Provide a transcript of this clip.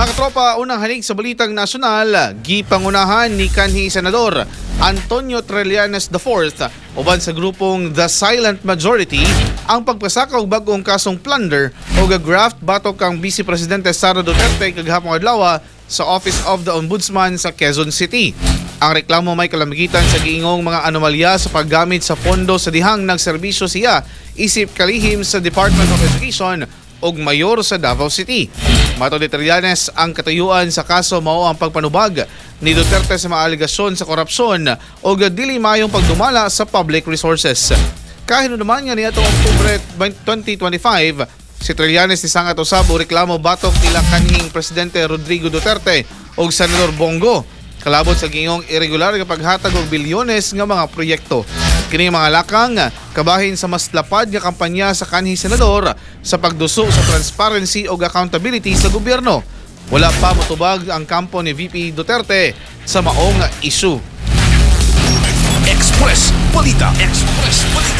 Mga katropa, unang hanig sa Balitang Nasyonal, gipangunahan ni kanhi Senador Antonio Trillanes IV uban sa grupong The Silent Majority ang pagpasaka og bag-ong kasong plunder o graft batok kang Vice Presidente Sara Duterte kagahapon adlaw sa Office of the Ombudsman sa Quezon City. Ang reklamo may kalamigitan sa giingong mga anomalya sa paggamit sa pondo sa dihang nagserbisyo siya isip kalihim sa Department of Education ug mayor sa Davao City. Matod ni Trillanes, ang katuyuan sa kaso mao ang pagpanubag ni Duterte sa mga alegasyon sa korupsyon o dili mayong pagdumala sa public resources. Kahinumduman nga niadtong Oktubre 2025, si Trillanes nisangat usab og reklamo batok nila kanhing Presidente Rodrigo Duterte ug Senador Bong Go kalabot sa giingong irregular nga paghatag og bilyones nga mga proyekto. Kini mga lakang kabahin sa mas lapad nga kampanya sa kanhi senador sa pagduso sa transparency ug accountability sa gobyerno. Wala pa motubag ang kampo ni VP Duterte sa maong issue. Express Balita. Express Balita.